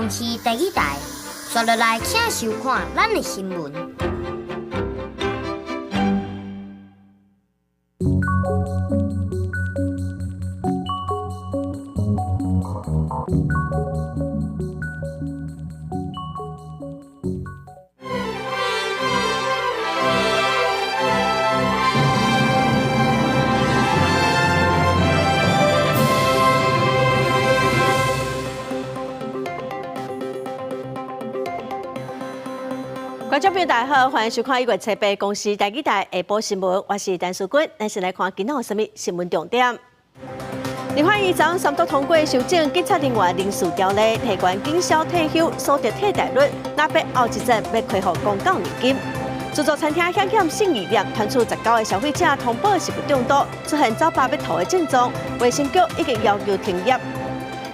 公視台語台，紲落來請收看咱的新聞。觀眾朋友大家好，歡迎收看一月初八公視台語台下晡新聞，我是陳淑君。咱先來看今仔有啥物新聞重點。立法院昨昏三讀通過修正警察人員人事條例，提懸警消退休所得替代率，若欲後一陣欲恢復公教年金。自助餐廳險險性異念，傳出19個消費者通報食物中毒，出現走飽欲吐的症狀，衛生局已經要求停業。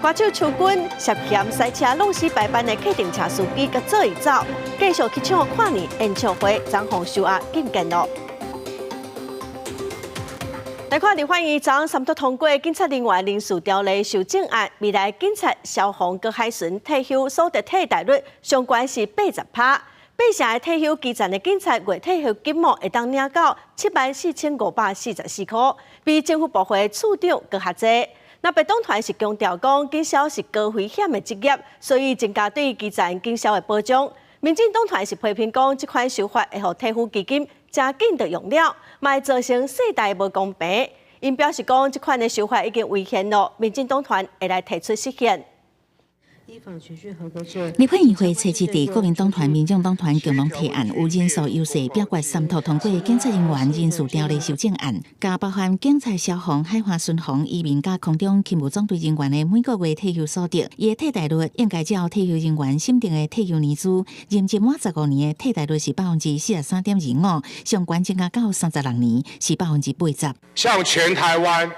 歌手秋君涉嫌賽車弄死白班的客定車司機，佮做伊走，繼續去唱跨年演唱會，昨昏收押禁見咯。來看立法院昨昏三讀通過警察人員人事條例修正案，未來警察、消防佮海巡退休所得替代率上懸是80%，八成的退休基層的警察月退休金額會當領到74,544箍，比政府部會處長閣較濟。那白黨團是強調講，警消是高危險的職業，所以增加對基層警消的保障。民進黨團是批評講，這款修法會予退撫基金誠緊就用了，嘛會造成世代無公平。𪜶表示講，這款的修法已經違憲囉，民進黨團會來提出釋憲。立法院會初七佇國民黨團、民眾黨團共同提案，有人數優勢表決三讀通過警察人員人事條例修正案，共包含警察、消防、海岸巡防、移民佮空中勤務總隊人員的每個月退休所得，伊的替代率應該照退休人員審定的退休年資，任職滿15年的替代率是43.25%，上懸增加到36年是80%。向全台灣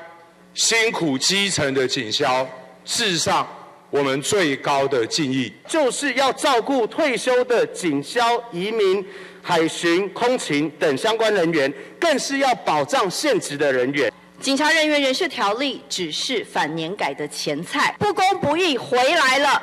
辛苦基層的警消致上我們最高的敬意，就是要照顧退休的警消、移民、海巡、空勤等相關人員，更是要保障現職的人員。警察人員人事條例只是反年改的前菜，不公不義回來了。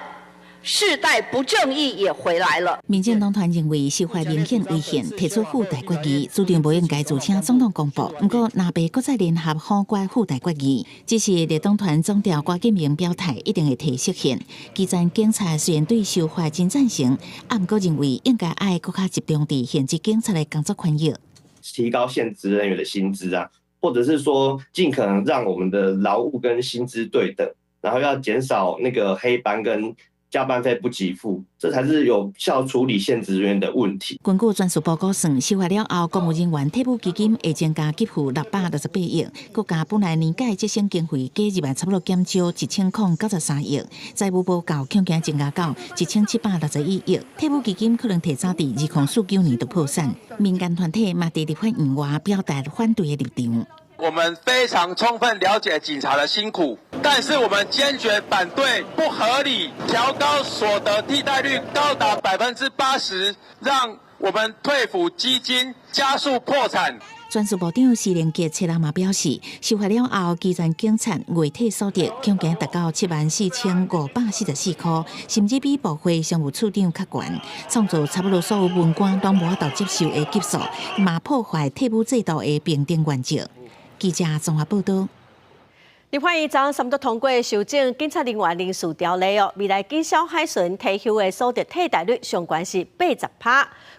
世代不正義也回來了。民進黨團認為修法明顯違憲，提出附帶決議，主張無應該自請總統公布。毋過，藍白閣再聯合否決附帶決議，只是綠黨團總召郭敬明表態，一定會提釋憲。基層警察雖然對修法真贊成，啊，毋過認為應該愛閣較集中佇現職警察的工作權益，提高現職人員的薪資啊，或者是說盡可能讓我們的勞務跟薪資對等，然後要減少那個黑班跟加班費不給付，這才是有效處理現職人員的問題。根據專事報告算，修法了後，公務人員退撫基金會增加給付668億，閣加本來年改節省經費加入來，差不多減少1093億。財務報告恐驚增加到1761億，退撫基金可能提早佇2049年就破產。民間團體嘛佇立法院外表達反對的立場。我們非常充分了解警察的辛苦，但是我們堅決反對不合理調高所得替代率高達80%，讓我們退撫基金加速破產。專事部長施玲傑七日嘛表示，修法了後，基層警察月退所得恐驚達到74,544箍，甚至比部會商務處長較懸，創造差不多所有文官攏無法度接受的級數，嘛破壞退撫制度的平等原則。記者綜合報道。立法院昨昏三讀通過修正警察人員人事條例哦，未來警消海巡退休的所得替代率上懸是80%。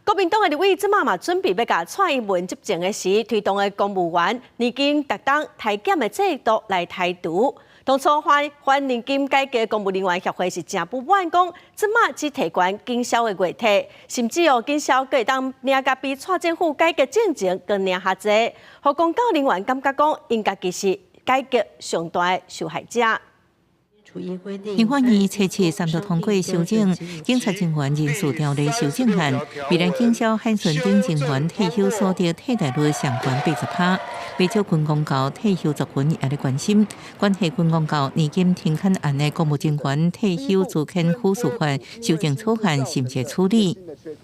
國民黨的立委這馬嘛準備欲共蔡英文執政的時推動的公務員年金逐冬提減的制度來台獨。當初反反年金改革公務人員協會是誠不滿，講這馬只提懸警消的月退，甚至哦警消閣會當領甲比蔡政府改革進前閣領較濟，予公教人員感覺講，𪜶家己是改革上大的受害者。立法院初七三讀通過修正警察人員人事條例修正案，未來警消海巡等人員退休所得替代率上懸80%，不少軍公教退休族群也咧關心，關係軍公教年金停刊案的公務人員退休資遣撫恤法修正草案審查處理。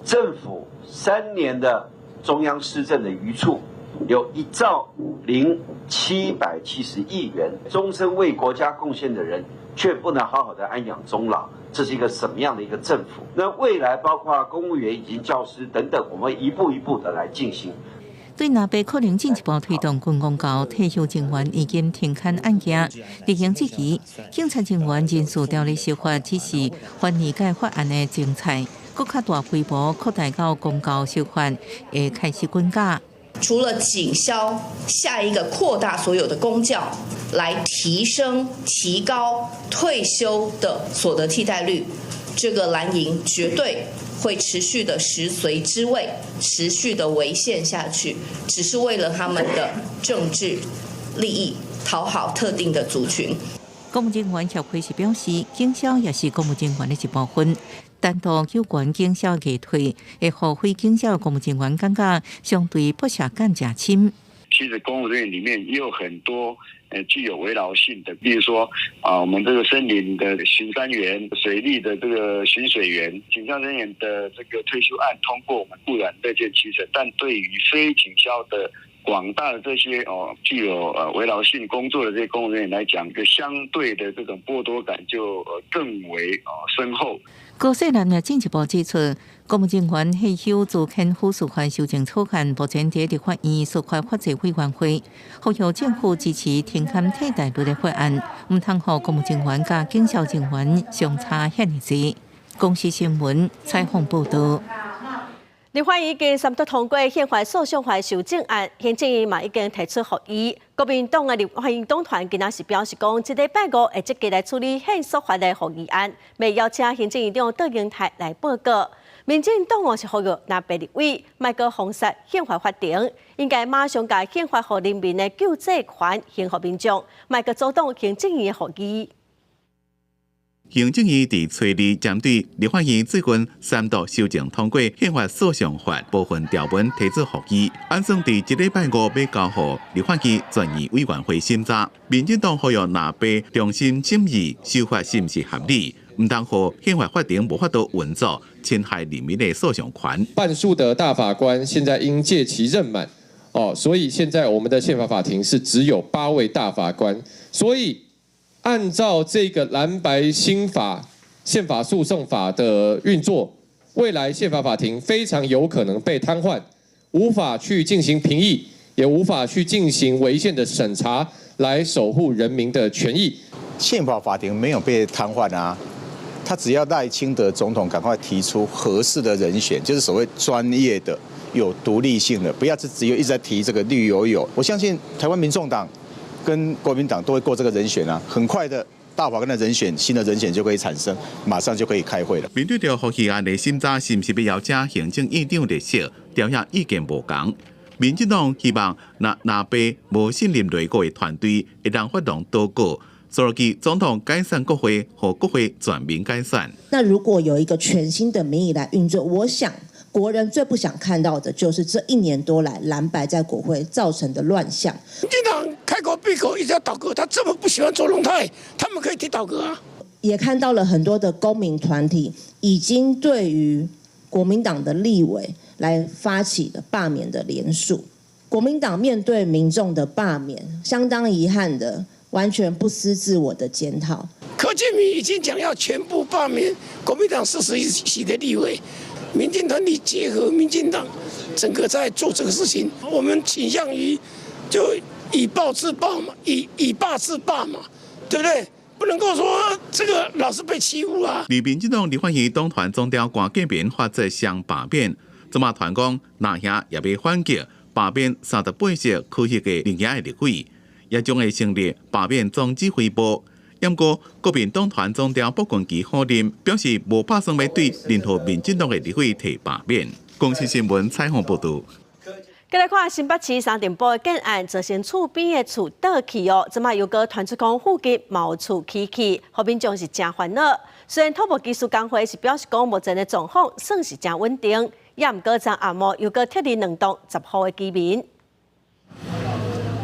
政府3年的中央施政的餘數有1兆0770億元，終身為國家貢獻的人，卻不能好好的安養終老，這是一個什麼樣的一個政府？那未來包括公務員以及教師等等，我們一步一步的來進行。對藍白可能進一步推動軍公教退休人員年金停勘案件，綠營質疑警察人員人事條例修法只是反年改法案的前菜，閣較大規模擴大到公教修法會開始滾架。除了警消，下一個擴大所有的公教，來提升、提高退休的所得替代率，這個藍營絕對會持續的食髓知味，持續的違憲下去，只是為了他們的政治利益，討好特定的族群。公務人員協會是表示，警消也是公務人員的一部分，單獨有關警消的退，會予非警消公務人員感覺相對剝削感誠深。其實公務人員裡面也有很多具有危勞性的，比如說啊，我們這個森林的巡山員、水利的這個巡水員、警消人員的這個退休案通過，我們固然樂見其成，但對於非警消的廣大的這些哦具有危勞性工作的這些公務人員來講，個相對的這種剝奪感就更為哦深厚。高世南也進一步指出，公務人員退休資遣撫恤法修正草案目前佇立法院司法法制委員會，呼籲政府支持停勘替代率的法案，毋通予公務人員佮警消人員相差遐爾濟。公視新聞採訪報導。立法院已經三讀通過憲法訴訟法修正案，行政院嘛已經提出復議。國民黨的立法院黨團今仔是表示講，這禮拜五會積極來處理憲訴法的復議案，欲邀請行政院長卓榮泰來報告。民進黨哦是呼籲藍白立委莫閣封殺憲法法庭，應該馬上共憲法予人民的救濟權還予民眾，莫閣阻擋行政院的復議。行政院佇初二針對立法院最近三讀修正通過憲法訴訟法部分條文提出復議，按算佇這禮拜五欲交予立法院全體委員會審查。民進黨呼籲藍白重新審議修法是毋是合理，毋通予憲法法庭無法度運作，侵害人民的訴訟權。半數的大法官現在因屆期任滿，哦，所以現在我們的憲法法庭是只有8位大法官，所以，按照這個藍白新法憲法訴訟法的運作，未來憲法法庭非常有可能被癱瘓，無法去進行評議，也無法去進行違憲的審查，來守護人民的權益。憲法法庭沒有被癱瘓啊，他只要賴清德總統趕快提出合適的人選，就是所謂專業的、有獨立性的，不要只有一直在提這個綠油油。我相信台灣民眾黨跟國民黨都會過這個人選啊，很快的大法官的人選，新的人選就可以產生，馬上就可以開會了。面對著復議案的審查，是毋是欲邀請行政院長列席，朝野意見無仝。民進黨希望若藍白無信任內閣的團隊，會當發動倒閣，所以總統解散國會，予國會全民改選。那如果有一個全新的民意來運作，我想國人最不想看到的就是這一年多來藍白在國會造成的亂象。民進黨開口閉口一直要倒閣，他這麼不喜歡卓榮泰，他們可以提倒閣啊。也看到了很多的公民團體已經對於國民黨的立委來發起了罷免的聯署。國民黨面對民眾的罷免，相當遺憾的，完全不思自我的檢討。柯建銘已經講要全部罷免國民黨41席的立委。民進團體結合民進黨，整個在做這個事情。我們傾向於就以暴制暴嘛，以罷制罷嘛，對不對？不能夠說這個老是被欺負啊。而民進黨立法院黨團總召關建明發出雙罷免，這馬傳講藍營也欲反擊罷免38席區域的綠營的立委，也將會成立罷免總指揮部。毋過，國民黨團總召傅崑萁否認，表示無打算欲對任何民進黨的立委提罷免。公視新聞採訪報導。繼來看新北市三重埔的建案，造成厝邊的厝倒去哦，這馬又閣傳出講附近嘛有厝起去，予民眾是誠煩惱。雖然土木技師公會是表示講目前的狀況算是誠穩定，也毋過昨暗暝又閣撤離兩棟10戶的居民。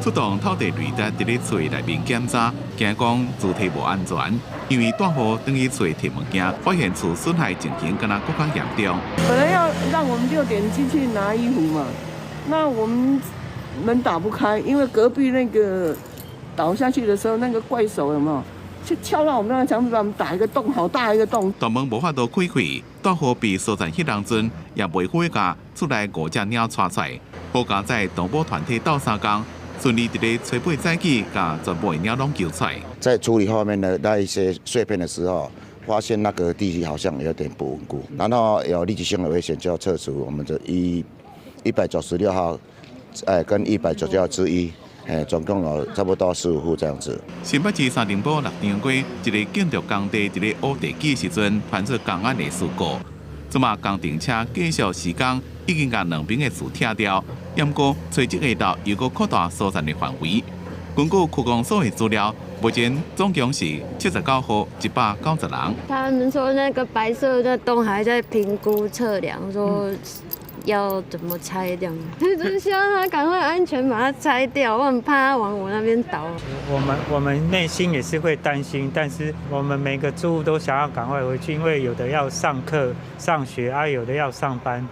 出動透地雷達佇咧厝內面檢查，驚講主體無安全，因為大雨轉去厝提物件，發現厝損害情形敢若閣較嚴重。本來要讓我們6點進去拿衣服嘛，那我們門打不開，因為隔壁那個倒下去的時候，那個怪手有沒有？就敲到我們那個牆壁，把我們打一個洞，好大一個洞。大門無法度開開，大火被疏散彼當陣，也袂火共厝內五隻貓帶出來。好佳哉動保團體鬥相共，順利佇咧初八早起，共全部的貓攏救出來。在處理後面的那一些碎片的時候，發現那個地基好像有點不穩固，然後有立即性的危險，就要撤除我們的196號，跟199之1。總共有差不多15戶這樣子。新北市三重埔六張街一个建築工地佇咧挖地基時陣，傳出工安的事故。這馬工程車繼續施工，已經共兩邊的樹拆掉，毋過垂直下晝又閣擴大疏散的範圍。根據區公所的資料，目前總共是79戶190人。他們說那個白色的洞還在評估測量，說要怎麼拆掉？就是希望他趕快安全把它拆掉，我很怕它往我那邊倒。我們內心也是會擔心，但是我們每個住戶都想要趕快回去，因為有的要上課、上學啊，有的要上班，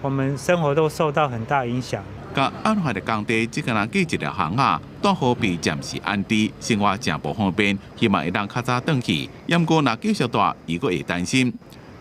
我們生活都受到很大影響。佮案發的工地只敢若隔一條巷仔，大雨被暫時安置，生活誠無方便，希望會當較早轉去。毋過若繼續蹛，伊閣會擔心。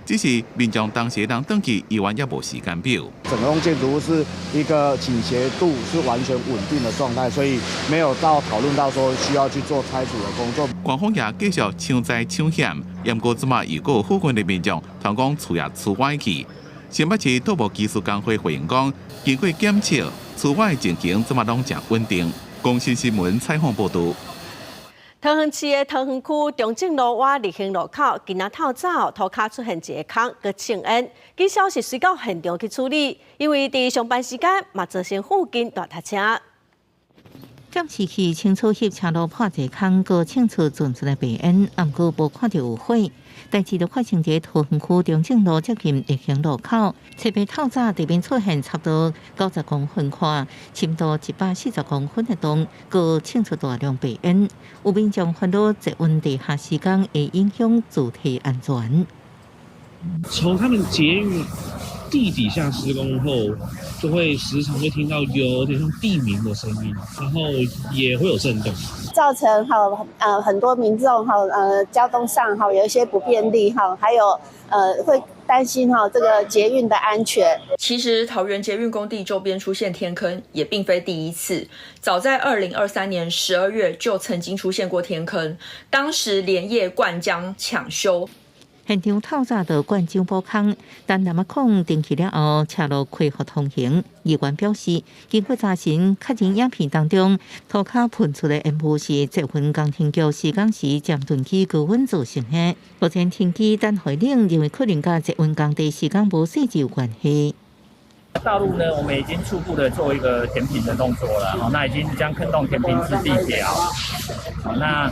只是民眾當時當轉去，猶原猶無時間表。整棟建築物是一個傾斜度是完全穩定的狀態，所以沒有到討論到說需要去做拆除的工作。官方也繼續搶災搶險，毋過這馬又閣有附近的民眾傳講厝也厝歪去。新北市土木技術工會回應講，經過檢測，厝歪情形這馬攏誠穩定。公視新聞採訪報導。桃園市的桃園區中正路倚立興路口，今仔透早塗跤出現一個空，閣衝煙。警消是隨到現場去處理，因為佇上班時間嘛造成附近大塞車。監視器清楚翕車路破一個空，閣衝出陣陣的白煙，毋過無看著有火。代誌就發生佇桃園區中正路接近立興路口，初八透早地面出現差不多90公分寬、深度140公分的洞，閣衝出大量白煙。有民眾煩惱捷運地下施工會影響主體安全。從他們捷運地底下施工後，就會時常會聽到有點像地鳴的聲音，然後也會有震動，造成哈很多民眾哈交通上哈有一些不便利哈，還有會擔心哈這個捷運的安全。其實桃園捷運工地周邊出現天坑也並非第一次，早在2023年12月就曾經出現過天坑，當時連夜灌漿搶修。現場透早就灌漿補空，但南仔孔重啟了後，車路恢復通行。議員表示，經過查詢確認影片當中，塗跤噴出的煙霧是捷運工程局施工時尖盾機高溫造成的。目前停機等回應，認為可能佮捷運工地施工無細緻有關係。道路呢，我們已經初步的做一個填平的動作了，好，那已經將坑洞填平至地表。好，那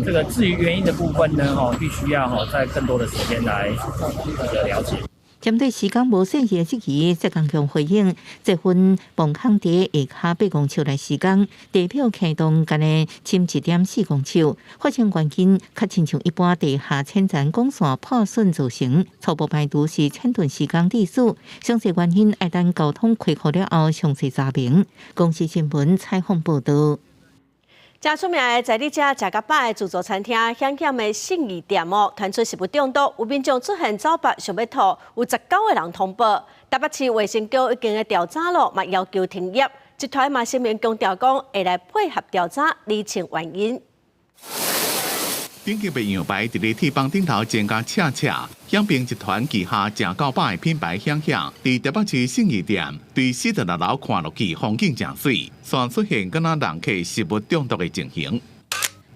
這個至於原因的部分呢，哦，必須要哈在更多的時間來這個了解。針對施工無細緻的質疑，謝工強回應：捷運磅空佇下跤8公尺來施工，地表坑洞干焦深1.4公尺，發生原因較親像一般地下淺層管線破損造成，初步排除是淺盾施工致死，詳細原因愛等交通恢復了後詳細查明。公視新聞採訪報導。誠出名的在你遮食較飽的自助餐廳，顯顯的信義店哦，傳出食物中毒，有民眾出現走腹想欲吐，有19個人通報。台北市衛生局已經咧調查咯，嘛要求停業。集團嘛聲明強調講，會來配合調查，釐清原因。頂級的羊排佇咧鐵板頂頭煎甲赤赤，享平集團旗下食夠飽的品牌響響，佇台北市信義店，對46樓看落去風景誠媠，煞出現敢若人客食物中毒的情形。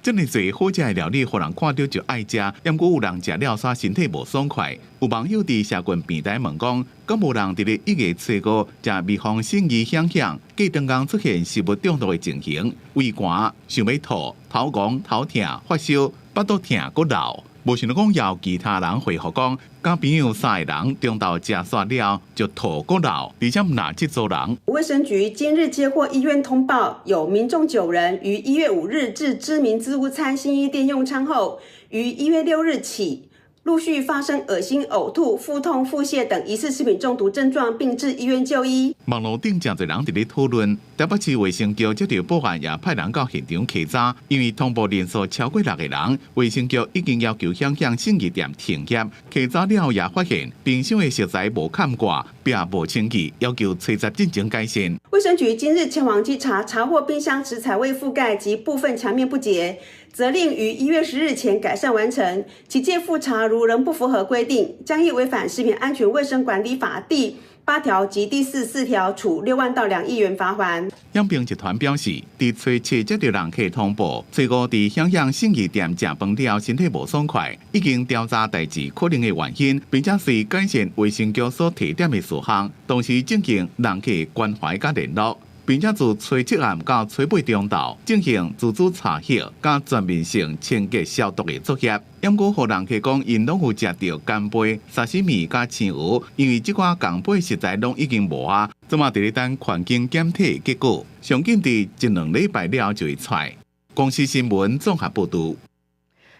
這麼濟好食的料理，予人看著就愛食，毋過有人食了煞身體無爽快。有網友佇社群平台問講，敢無人佇咧1月初5食味風信義響響，隔當工出現食物中毒的情形，胃寒、想欲吐、頭戇、頭疼、發燒、腹肚疼、閣流。無想到講，也有其他人回覆講，佮朋友三个人中晝食煞了就吐閣流，而且毋若這組人。衛生局今日接獲醫院通報，有民眾9人於1月5日至知名自助餐信義店用餐後，於1月6日起陸續發生噁心、嘔吐、腹痛、腹瀉等疑似食品中毒症狀，並至醫院就醫。網路頂誠濟人佇咧討論，台北市衛生局接到報案，也派人到現場稽查，因為通報人數超過六個人，衛生局已經要求響響信義店停業。稽查了也發現冰箱的食材無崁蓋，壁無清潔，要求吹十進行改善。衛生局今日前往稽查，查獲冰箱食材未覆蓋及部分牆面不潔。責令於1月10日前改善完成，其屆複查如仍不符合規定，將依違反食品安全衛生管理法第8條及第44條，處6萬到2億元罰鍰。養平集團表示，佇初七接到人客通報，初五佇響響信義店食飯了，身體無爽快，已經調查代誌可能的原因，並且隨改善衛生局所提點的事項，同時進行人客關懷佮聯絡。並且自初七暗到初八中晝進行自主查核佮全面性清潔消毒的作業。毋過，予人客講，𪜶攏有食著干貝、沙西米佮青蚵，因為這寡共款食材攏已經無啊，這馬佇咧等環境檢體結果，上緊佇一兩禮拜了就會出來。公視新聞綜合報導。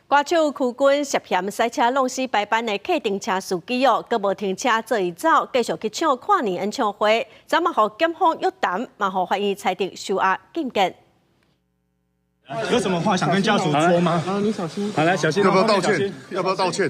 歌手許君涉嫌賽車弄死排班的客運車司機哦，閣無停車載伊走，繼續去唱跨年演唱會，昨嘛予檢方約談，嘛予法院裁定收押禁見。有什麼話想跟家屬說嗎？啊，你小心。好，來小心。要不要道歉？要不要道歉？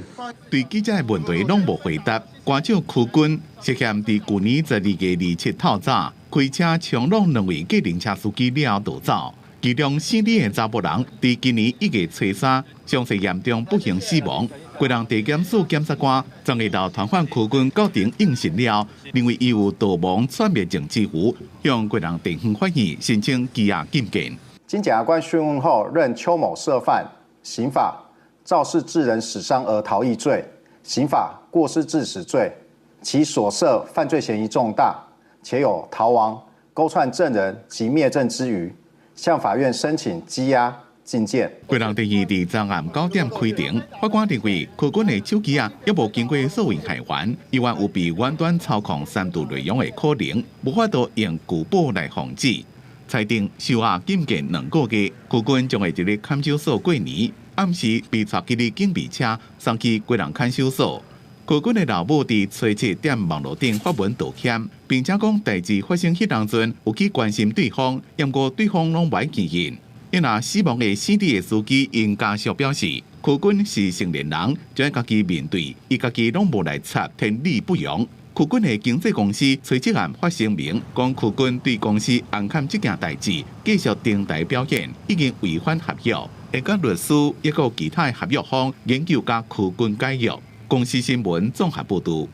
對記者的問題攏無回答。歌手許君涉嫌佇舊年12月27透早開車衝挵兩位計程車司機了後逃走。其中姓李的查埔人，佇今年1月初3，傷勢嚴重，不幸死亡。基隆地檢署檢察官昨下晝傳喚許君到庭應訊了，認為伊有逃亡竄滅證之虞，向基隆地方法院申請羈押禁見。經檢察官訊問後，認邱某涉犯刑法肇事致人死傷而逃逸罪、刑法過失致死罪，其所涉犯罪嫌疑重大，且有逃亡、勾串證人及滅證之虞。向法院申請羈押禁見。基隆地院佇昨暗9點開庭，法官認為許君的手機啊，猶無經過數位害還，猶原有被遠端操控刪除內容的可能，無法度用具保來防止。裁定收押禁見2個月，許君將會佇咧看守所過年，暗時被帶去咧警備車送去基隆看守所。許君的老母佇初七踮網路頂發文道歉，並且講代誌發生彼當陣有去關心對方，毋過對方攏無愛見𪜶。因若死亡的姓李的司機𪜶家屬表示，許君是成年人，就愛家己面對，伊家己攏無來插，天理不容。許君的經紀公司初七暗發聲明，講許君對公司紅崁這件代誌繼續登台表演，已經違反合約，會佮律師抑閣其他的合約方研究佮許君解約。公視新聞綜合報導。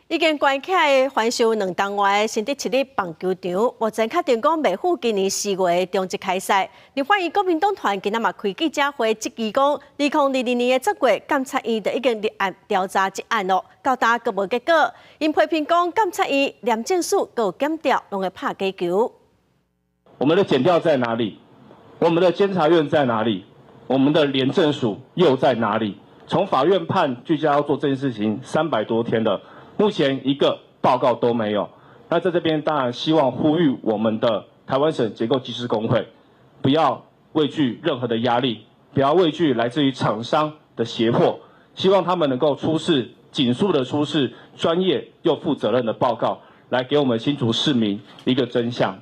已經關起來翻修2冬外的新竹市立棒球場，目前確定講袂赴今年4月中職開賽。立法院國民黨團今仔嘛開記者會質疑講，2022年的10月，監察院就已經立案調查這案咯，到今閣無結果。𪜶批評講，監察院、廉政署閣檢調攏會拍假球。我們的檢調在哪裡？我們的監察院在哪裡？我們的廉政署又在哪裡？從法院判居家要做這件事情300多天了，目前一個報告都沒有。那在這邊當然希望呼籲我們的台灣省結構技師工會，不要畏懼任何的壓力，不要畏懼來自於廠商的脅迫，希望他們能夠出示盡速的出示專業又負責任的報告，來給我們新竹市民一個真相。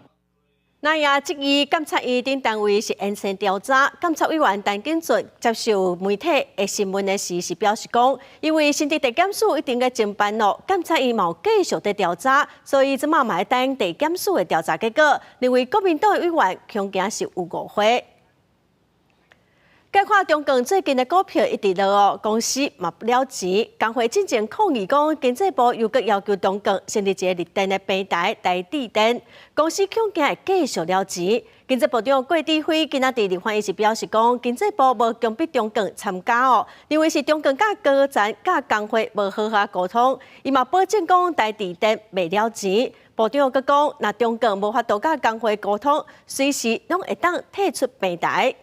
那也質疑監察院等單位是延伸調查，監察委員陳景俊接受媒體的詢問的時，是表示講，因為新竹地檢署一定咧偵辦咯，監察院嘛有繼續佇調查，所以這馬嘛愛等地檢署的調查結果。認為國民黨的委員恐驚是有誤會。閣看中鋼最近的股票一直落哦，公司嘛了錢，工會進前抗議講，經濟部又閣要求中鋼成立一个綠電的平台台智電，公司恐驚會繼續了錢。經濟部長郭智輝今仔佇立法院是表示講，經濟部無強迫中鋼參加哦，認為是中鋼佮高層佮工會無好好溝通，伊嘛保證講台智電袂了錢。部長閣講，若中鋼無法度佮工會溝通，隨時攏會當退出平台。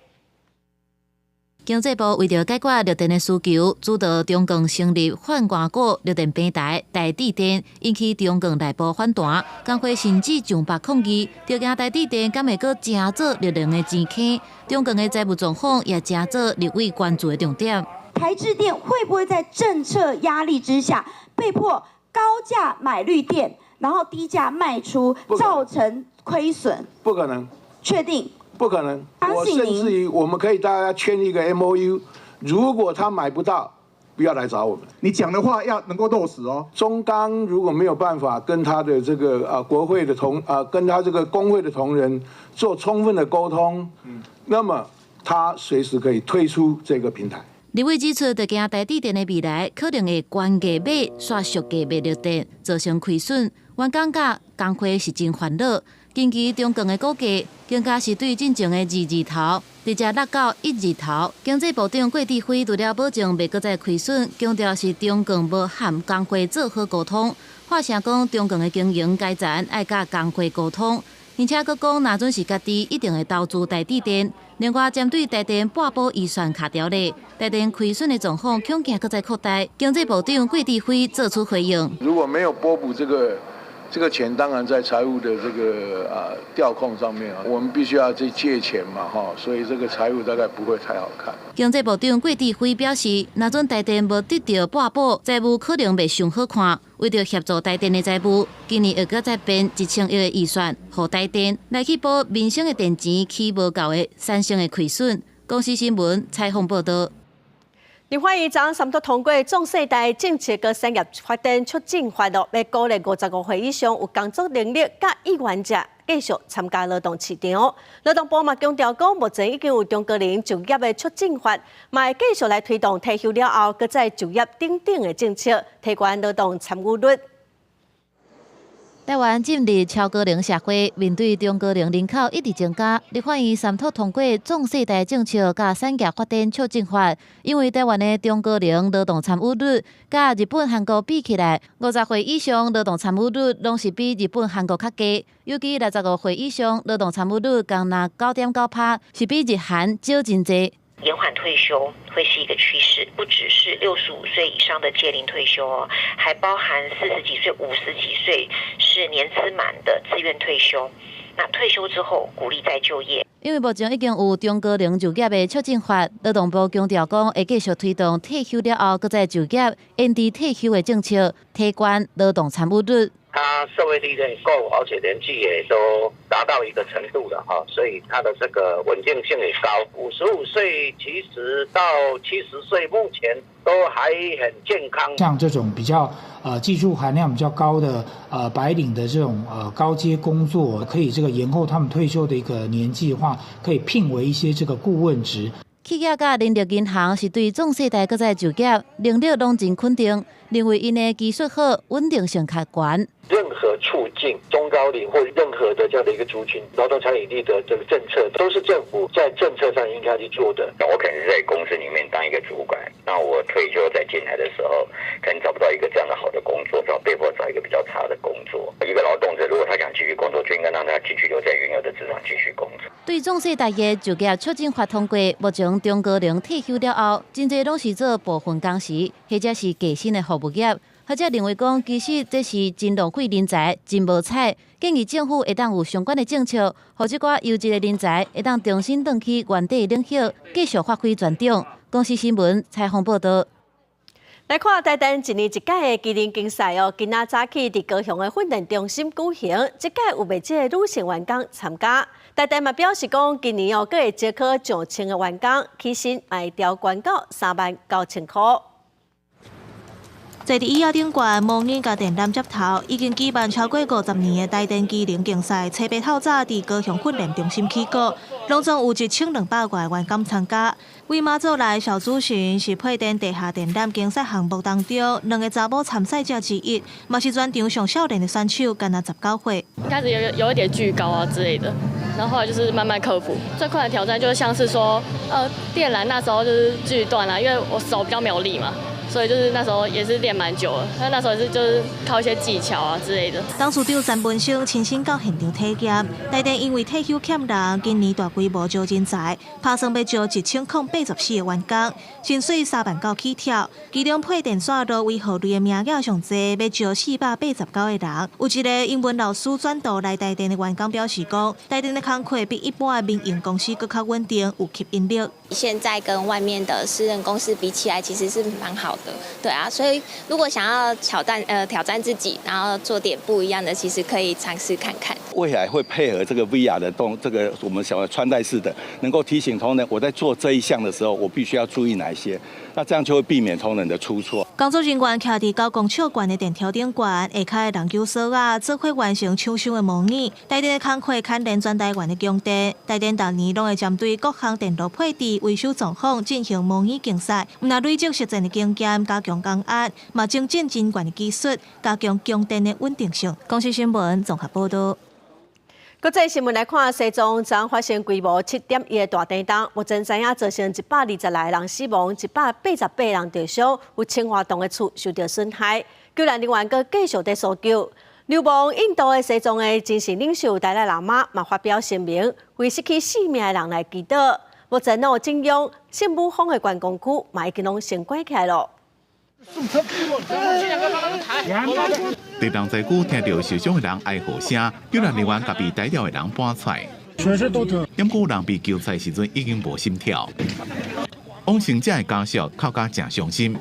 經濟部為著解決綠電的需求，主導中鋼成立泛外股綠電平台台智電，引起中鋼內部反彈，工會甚至上百抗議，著驚台智電敢會閣成做綠能的錢坑。中鋼的財務狀況也成做立委關注的重點。台智電會不會在政策壓力之下，被迫高價買綠電，然後低價賣出，造成虧損？不可能。確定？不可能。我甚至於我們可以大家簽一個 MOU，如果他買不到，不要來找我們。你講的話要能夠落實哦。中鋼如果沒有辦法跟他的這個啊國會的同啊跟他這個工會的同仁做充分的溝通，那麼他隨時可以退出這個平台。立委指出，就驚台智電的未來可能會懸價買，煞俗價賣綠電，造成虧損。員工佮工會是真煩惱。近期中鋼的股價更加是對進前的二字頭，直接落到一字頭。經濟部長郭智輝除了保證袂閣再虧損，強調是中鋼無和工會做好溝通，發聲講中鋼的經營階層愛佮工會溝通，而且閣講若準是家己一定會投資台智電。另外，針對台電撥補預算卡條例，台電虧損的狀況恐驚閣再擴大。經濟部長郭智輝做出回應：如果沒有撥補這個錢，當然在財務的這個啊調控上面啊，我們必須要去借錢嘛，哈，所以這個財務大概不會太好看。經濟部長郭智輝表示，若準台電無得著撥補，財務可能袂上好看。為著協助台電的財務，今年會閣再編1000億的預算，予台電來去補民生的電錢起無夠的產生的虧損。公視新聞採訪報導。立法院昨昏三讀通過壯世代政策佮產業發展促進法咯，欲鼓勵55歲以上有工作能力佮意願者繼續參加勞動市場。勞動部嘛強調講，目前已經有中高齡就業的促進法，嘛會繼續來推動退休了後閣再就業等等的政策，提懸勞動參與率。台灣進入超高齡社會，面對中高齡人口一直增加，立法院三讀通過壯世代政策佮產業發展促進法。因為台灣的中高齡勞動參與率，佮日本、韓國比起來，50歲以上勞動參與率攏是比日本、韓國較低。尤其65歲以上勞動參與率，干焦9.9%，是比日韓少真濟。延緩退休會是一個趨勢，不只是65歲以上的屆齡退休哦，還包含40幾歲、50幾歲是年資滿的自願退休。那退休之後鼓勵再就業。因為目前已經有中高齡就業的促進法，勞動部強調講會繼續推動退休了後閣再就業、延遲退休的政策，提懸勞動參與率。他社會歷練夠，而且年紀也都達到一個程度了哈，所以他的這個穩定性也高。55歲其實到70歲，目前都還很健康。像這種比較技術含量比較高的白領的這種高階工作，可以這個延後他們退休的一個年紀的話，可以聘為一些這個顧問職。企業佮人力銀行是對壯世代閣再就業能力攏真肯定，認為𪜶的技術好，穩定性較懸。任何促進中高齡或任何的這樣的一個族群勞動參與率的這個政策，都是政府在政策上應該去做的。我可能是在公司裡面當一個主管，那我退休再進來的時候，可能找不到一個這樣的好的工作，就被迫找一個比較差的工作。一個勞動者如果他想繼續工作，就應該讓他繼續留在原有的職場繼續工作。對壯世代的就業促進法通過，目前中高齡退休了後，真濟攏是做部分工時，或者是低薪的服務業。學者認為講，其實這是真浪費人才，真無彩。建議政府會當有相關的政策，予這寡優質的人才會當重新轉去原地領域，繼續發揮專長。公視新聞採訪報導。來看台電一年一屆的機能競賽哦，今仔早起佇高雄的訓練中心舉行，這屆有袂少的女性員工參加。台電嘛表示講，今年哦，閣會招考上千个員工，起薪會調懸到39,000塊。坐佇椅仔頂懸，模擬共電纜接頭，已經舉辦超過50年的台電機能競賽，初八透早佇高雄訓練中心起鼓，攏總有1200外員工參加。為馬祖來邵主神是配電地下電纜競賽項目當中兩个查某參賽者之一，嘛是全場上少年的選手，干焦19歲。一開始有一點懼高啊之類的，然後後來就是慢慢克服。最快的挑戰就像是說，電纜那時候就是鋸斷了，因為我手比較沒有力嘛。所以就是那時候也是練蠻久了。但那時候也是就是靠一些技巧啊之類的。董事長陳文生親身到現場體驗，台電因為退休欠人，今年大規模招人才，拍算欲招1084個員工，薪水3萬9起跳。其中配電線路維護類的名額上濟，欲招489個人。有一个英文老師轉到來台電的員工表示講，台電的工課比一般的民營公司閣較穩定，有吸引力。現在跟外面的私人公司比起來，其實是蠻好的，對啊，所以如果想要挑戰自己，然後做點不一樣的，其實可以嘗試看看。未來會配合這個 VR 的動，這個我們想要穿戴式的，能夠提醒同仁，我在做這一項的時候，我必須要注意哪一些，那這樣就會避免同仁的出錯。工作人員徛佇9公尺懸的電柱頂懸，下跤的人球索仔，做伙完成搶修的模擬。台電的工課牽連全台灣的供電，台電逐年攏會針對各項電路配置、維修狀況進行模擬競賽，毋但累積實戰的經驗，加強工安，嘛精進人員的技術，加強供電的穩定性。公視新聞綜合報導。國際新聞來看，西藏昨發生規模7.1的大地震，目前知影造成126人死亡，188人受傷，有千外棟的厝受著損害，救難人員閣繼續佇搜救。流亡印度的西藏的精神領袖達賴喇嘛嘛發表聲明，為失去性命的人來祈禱。目前哦，景仰聖母峰的觀光區嘛已經攏先關起來囉。佇重災區聽著受傷的人哀嚎聲，救難人員共被逮著的人搬出來。毋過人被救出來時陣已經無心跳。往生者的家屬哭甲誠傷心。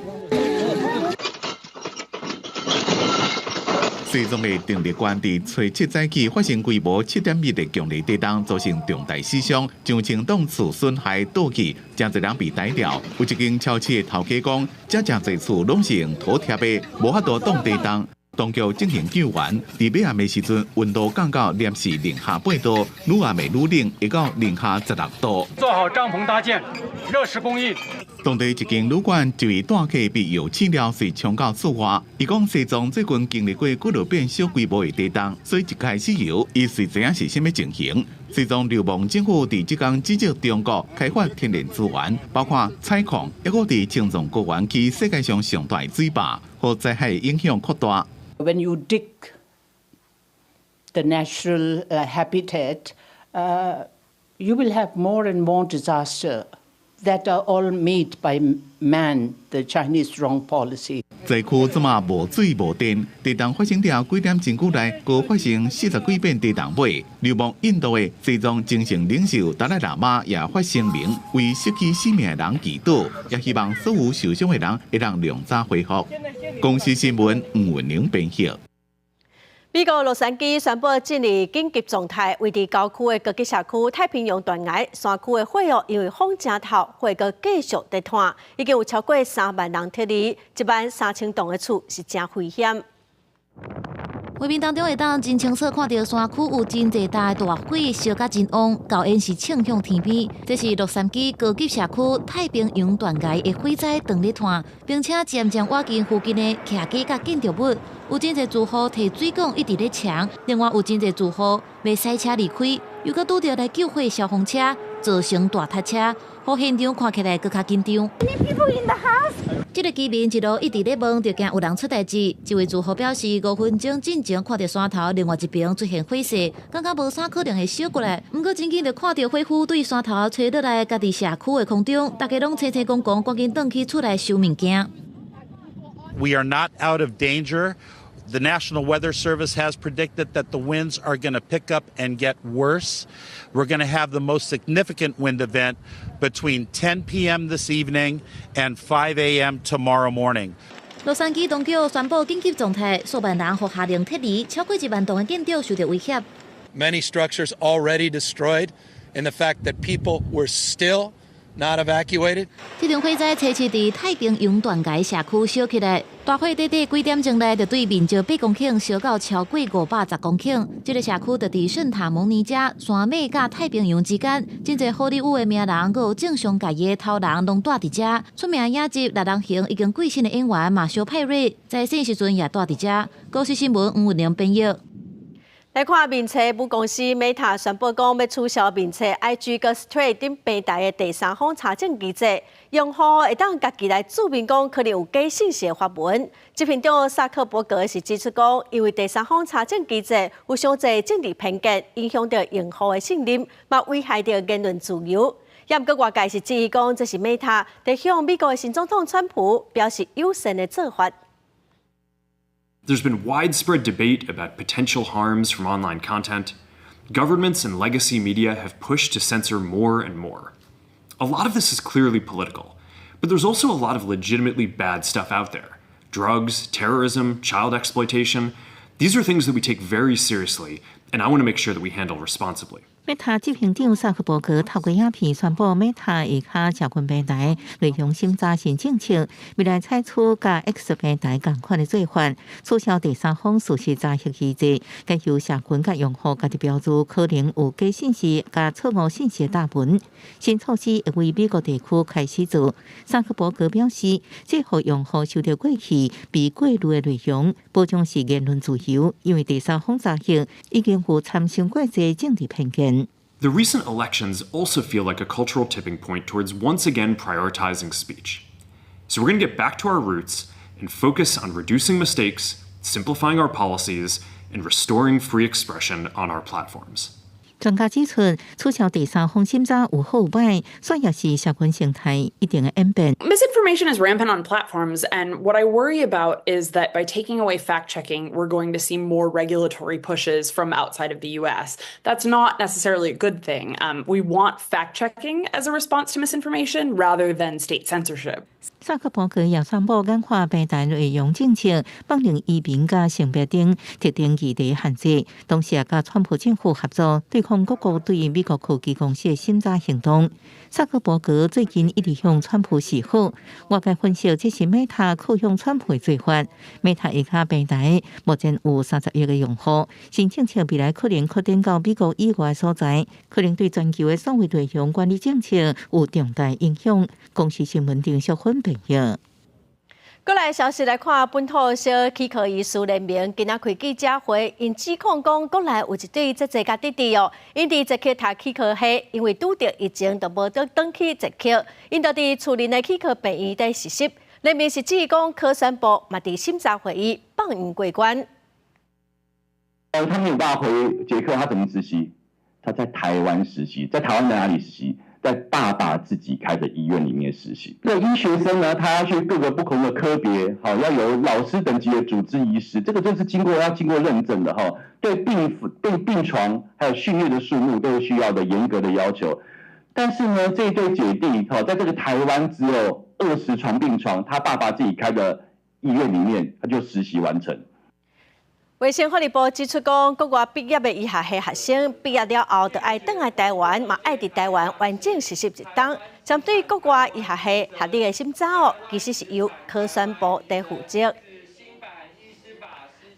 西藏的定日縣佇初七早起發生規模7.1的強烈地震，造成重大死傷，上千棟厝損害倒去，誠濟人被逮著。有一間超市的頭家講，遮誠濟厝攏是用土疊的，無法度擋地震。當局進行救援，佇尾暗的時陣，溫度降到攝氏零下8度，愈暗會愈冷，會到零下16度。做好帳篷搭建，熱食供應。當地一間旅館一位住客被油漆了，隨衝到厝外。伊講西藏最近經歷過幾落遍小規模的地震，所以一開始時，伊隨知影是啥物情形。西藏流亡政府佇這工指責中國開發天然資源，包括採礦，抑閣佇青藏高原起世界上上大的水壩，予災害影響擴大。 When you dig the natural habitat, you will have more and more disaster that are all made by man, the Chinese wrong policy. 災區這馬無水無電，地震發生了幾點鐘久內，閣發生40幾遍地震尾。流亡印度的西藏精神領袖達賴喇嘛也發聲明，為失去性命的人祈禱，也希望所有受傷的人會當量早恢復。公視新聞吳文玲編譯。美國洛杉磯宣布進入緊急狀態，位佇郊區的高級社區太平洋斷崖山區的火藥因為風誠透，火閣繼續佇湠，已經有超過3萬人撤離，1萬3千棟的厝是誠危險。畫面當中會當真清楚看著山區有真濟大的大火燒甲真旺，厚煙是衝向天邊。這是洛杉磯高級社區太平洋斷崖的火災當咧湠，並且漸漸倚近附近的徛家佮建築物。有真濟住戶提水管一直咧搶，另外有真濟住戶欲駛車離開，又閣拄著來救火消防車，造成大塞車，予現場看起來閣較緊張。這个居民一路一直咧問，就驚有人出代誌。這位住戶表示，5分鐘進前看著山頭另外一邊出現火勢，感覺無啥可能會燒過來。毋過真緊就看著火勢對山頭吹落來，家己社區的空中，大家攏清清講講，趕緊轉去厝內收物件。 We are not out of danger. The National Weather Service has predicted that the winds are going to pick up and get worse. We're going to have the most significant wind event between 10 p.m. this evening and 5 a.m. tomorrow morning. 洛杉磯當局宣布緊急狀態，數萬人予下令撤離，超過1萬棟的建築受著威脅。 Many structures already destroyed, and the fact that people were still not evacuated. 這場火災初期佇太平洋斷崖社區燒起來，大火短短幾點鐘內就對面積8公頃燒到超過510公頃。這个社區就佇聖塔蒙尼加山脈佮太平洋之間，真濟好萊塢的名人，閣有政商界的頭人攏蹛佇遮。出名影集《獵人行》已經過身的演員馬修派瑞，在生時陣也蹛佇遮。公視新聞吳文玲編譯。來看面冊母公司 Meta 宣布講，欲取消面冊 IG 佮 Threads 等平台的第三方查證機制，用戶會當家己來注明講可能有假信息的發文。執行長薩克伯格是指出講，因為第三方查證機制有傷濟政治偏見，影響著用戶的信任，嘛危害著言論自由。也毋過外界是質疑講，這是 Meta 佇向美國的新總統川普表示友善的做法。 There's been widespread debate about potential harms from online content. Governments and legacy media have pushed to censor more and more. A lot of this is clearly political, but there's also a lot of legitimately bad stuff out there: drugs, terrorism, child exploitation. These are things that we take very seriously, and I want to make sure that we handle responsibly. Meta 執行長薩克伯格透過影片宣布，Meta 下跤社群平台內容審查新政策，未來採取佮 X 平台仝款的做法，取消第三方事實查核機制，改由社群佮用戶家己標註可能有假信息佮錯誤信息的貼文。新措施會為美國地區開始做。薩克伯格表示，這予用戶收著過去被過濾的內容，保障是言論自由，因為第三方查核已經有產生過濟政治偏見。 The recent elections also feel like a cultural tipping point towards once again prioritizing speech. So we're going to get back to our roots and focus on reducing mistakes, simplifying our policies, and restoring free expression on our platforms. 專家指出，取消第三方審查有好有歹，煞也是社群生態一定的演變。 Misinformation is rampant on platforms, and what I worry about is that by taking away fact checking, we're going to see more regulatory pushes from outside of the US. That's not necessarily a good thing. We want fact checking as a response to misinformation rather than state censorship. 薩克伯格也宣布簡化平台內容政策，放任移民佮性別等特定議題限制，同時也佮川普政府合作對抗各國對美國科技公司的審查行動。薩克伯格最近一直向川普示好，外界分析這是 Meta 靠向川普的做法。Meta 下跤平台目前有30億個用戶，新政策未來可能擴展到美國以外所在，可能對全球的數位內容管理政策有重大影響。公視新聞丁淑芬編譯。閣來消息來看，本土小齒科醫師聯盟今仔開記者會，𪜶指控講國內有一對姐姐佮弟弟哦，𪜶佇捷克讀齒科系，因為拄著疫情就無得轉去捷克，𪜶就佇厝內的齒科病院佇實習。聯盟是指講科宣部嘛佇審查會議放𪜶過關。他沒有辦法回捷克，他怎麼實習？他在台灣實習，在台灣的哪裡實習？在爸爸自己開的醫院裡面實習。這個醫學生呢，他要去各個不同的科別，好，要有老師等級的主治醫師，這個就是要經過認證的哈。對病床還有訓練的數目都是需要的嚴格的要求。但是呢，這一對姐弟，哈，在這個台灣只有20床病床，他爸爸自己開的醫院裡面，他就實習完成。衛生福利部指出，講國外畢業的醫學系學生畢業了後，就愛轉來台灣，嘛愛佇台灣完整實習一冬。針對國外醫學系學歷的審查哦，其實是由科宣部來負責。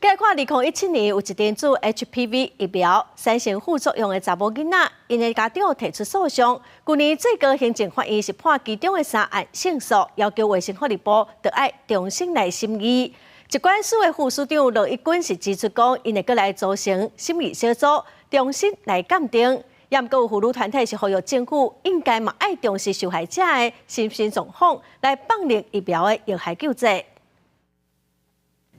來看2017年有一陣注 HPV 疫苗產生副作用的查某囡仔，𪜶的家長提出訴訟。舊年最高行政法院是判其中的三案勝訴，要求衛生福利部著愛重新來審議。疾管署的副署長羅一鈞是指出講，𪜶會閣來組成審議小組，重新來鑑定。也毋過有婦女團體是呼籲政府應該嘛愛重視受害者的身心狀況，來放任疫苗的藥害救濟。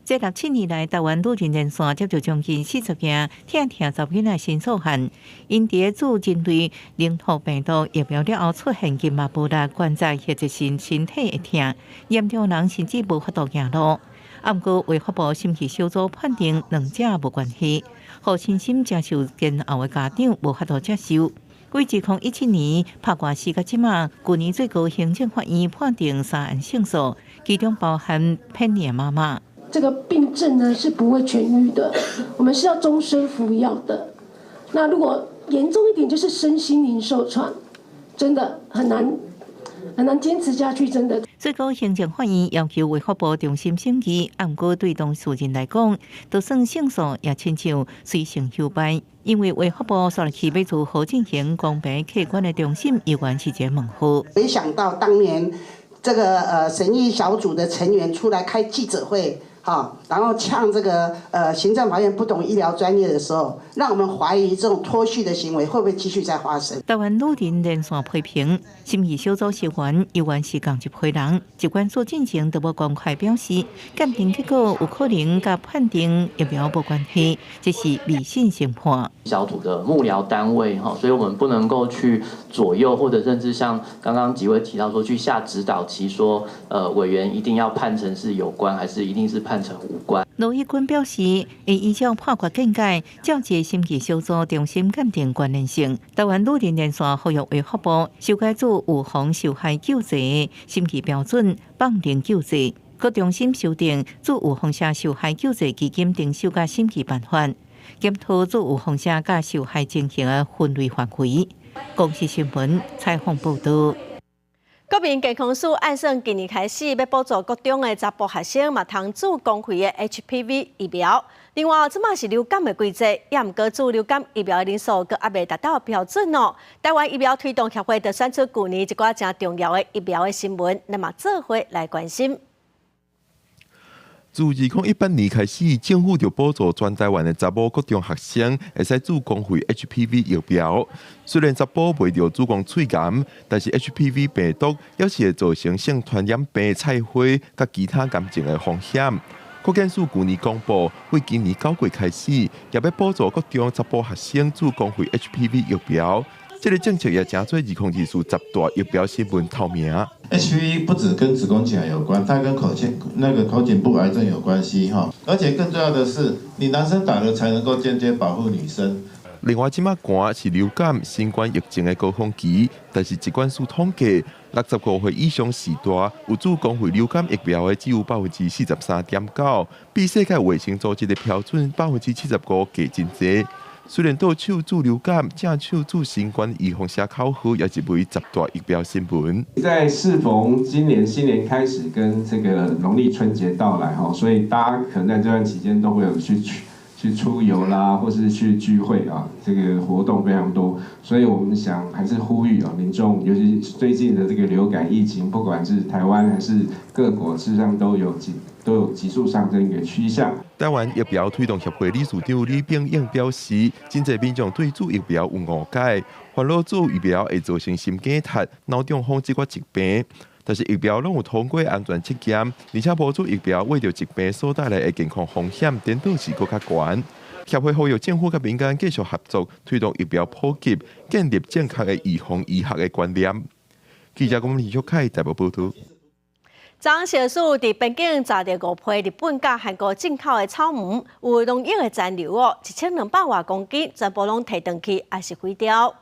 這六七年來，台灣女人熱線接著將近40件疼痛查某囡仔申訴案，𪜶佇注人類乳頭病毒疫苗了後出現筋膜無力、關節或者是身體會疼，嚴重人甚至無法度行路。啊，毋過衛福部審議小組判定兩者無關係，予身心承受煎熬的家長無法度接受。對2017年拍官司到這馬，舊年最高行政法院判定三案勝訴，其中包含騙你的媽媽。這個病症呢是不會痊癒的，我們是要終身服藥的。那如果嚴重一點，就是身心靈受創，真的很難很難堅持下去，真的。最高行政法院要求衛福部重新審議，啊，毋過對當事人來講，就算勝訴也親像隨成休敗，因為衛福部煞落去欲如何進行公平客觀的重審，猶原是一個問號。沒想到當年這個審議小組的成員出來開記者會。好，然後嗆這個行政法院不懂醫療專業的時候，讓我們懷疑這種脫序的行為會不會繼續再發生？台灣女人連線批評審議小組成員猶原是仝一批人，疾管署進前都無公開表示，鑑定結果有可能佮判定疫苗無關係，這是迷信審判。小組的幕僚單位哈，所以我們不能夠去左右，或者甚至像剛剛幾位提到說去下指導棋，說委員一定要判成是有關，還是一定是判成無關。盧益軍表示，會依照判決見解，照這審議小組重新鑑定關聯性。台灣女人連線呼籲衛福部修改做預防受害救濟的審議標準，放任救濟，閣重新修訂做預防射受害救濟基金徵收佮審議辦法，檢討做預防射佮受害情形的分類範圍。公視新聞採訪報導。國民健康署按算今年開始欲補助國中的查埔學生嘛通注公費的 HPV 疫苗。另外，這馬是流感的季節，也毋過注流感疫苗的人數閣猶未達到標準哦。台灣疫苗推動協會就選出舊年一寡誠重要的疫苗的新聞，咱嘛做伙來關心。自2018年開始，政府就補助全台灣的查某國中學生會使注公費 HPV 疫苗。雖然查埔袂著子宮喙癌，但是 HPV 病毒猶是會造成性傳染病、菜花佮其他癌症的風險。國健署舊年公布，對今年9月開始，也欲補助國中查埔學生注公費 HPV 疫苗。這个政策也成做2024十大疫苗新聞頭名。 HPV 不只跟子宮頸癌有關，它跟口腔那個口頸部癌症有關係哈。而且更重要的是，你男生打了才能夠間接保護女生。另外，這馬寒是流感、新冠疫情的高峰期，但是疾管署統計，65歲以上序大有注公費流感疫苗的只有43.9%，比世界衛生組織的標準75%低真濟。雖然倒手注流感，正手注新冠預防射較好，也是為十大疫苗新聞。在適逢今年新年開始跟這個農曆春節到來哈，所以大家可能在這段期間都會有去出遊啦，或是去聚會啊，這個活動非常多，所以我們想還是呼籲啊，民眾，尤其最近的這個流感疫情，不管是台灣還是各國，事實上都有急速上升一個趨向。台灣疫苗推動協會理事長李炳英表示，真濟民眾對注疫苗有誤解，煩惱注疫苗會造成心肌塌、腦中風這寡疾病。但是疫苗攏有通過安全測驗，而且無注疫苗為著疾病所帶來的健康風險，顛倒是閣較懸。協會呼籲政府佮民間繼續合作，推動疫苗普及，建立正確的預防醫學的觀念。記者龔李玉凱台北報導。昨昏小署佇邊境查著五批日本佮韓國進口的草莓，有農藥的殘留哦，1200外公斤，全部攏提轉去，抑是毀掉。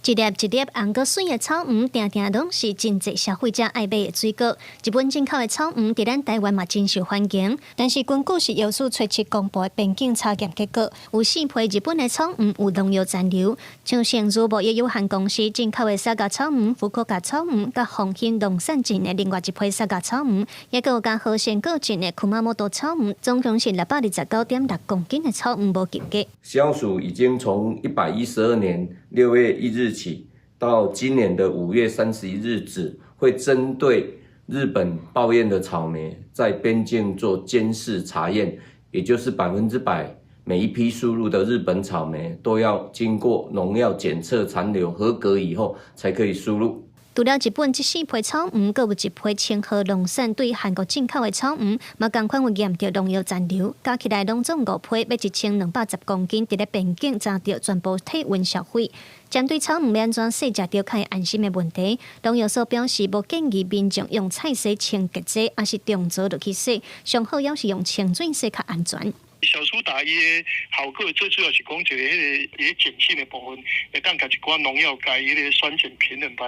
一粒一粒紅閣媠的草莓，定定攏是真濟消費者愛買的水果。日本進口的草莓，佇咱台灣嘛真受歡迎。但是根據食藥署初七公布的邊境查驗結果，有四批日本的草莓有農藥殘留，像盛如貿易有限公司進口的沙加草莓、福岡草莓，佮豐興農產進的另外一批沙加草莓，抑閣有佮和仙果進的熊本草莓，總共是629.6公斤的草莓無及格。食藥署已經從112年6月1日起到今年的5月31日止，會針對日本報驗的草莓在邊境做監視查驗，也就是100%每一批輸入的日本草莓都要經過農藥檢測殘留合格以後，才可以輸入。除了日本這四批草莓，閣有一批清河農產對韓國進口的草莓，嘛仝款有驗著農藥殘留，加起來攏總五批，欲1210公斤，佇咧邊境查著全部退運銷毀。針對草莓欲按怎洗食著較會安心的問題，農藥所表示無建議民眾用菜洗清潔劑，抑是重濁落去洗，上好猶是用清水洗較安全。消蘇打伊的效果最主要是講一个彼个伊個鹼性的部分，會當共一寡農藥共彼个酸鹼平衡，把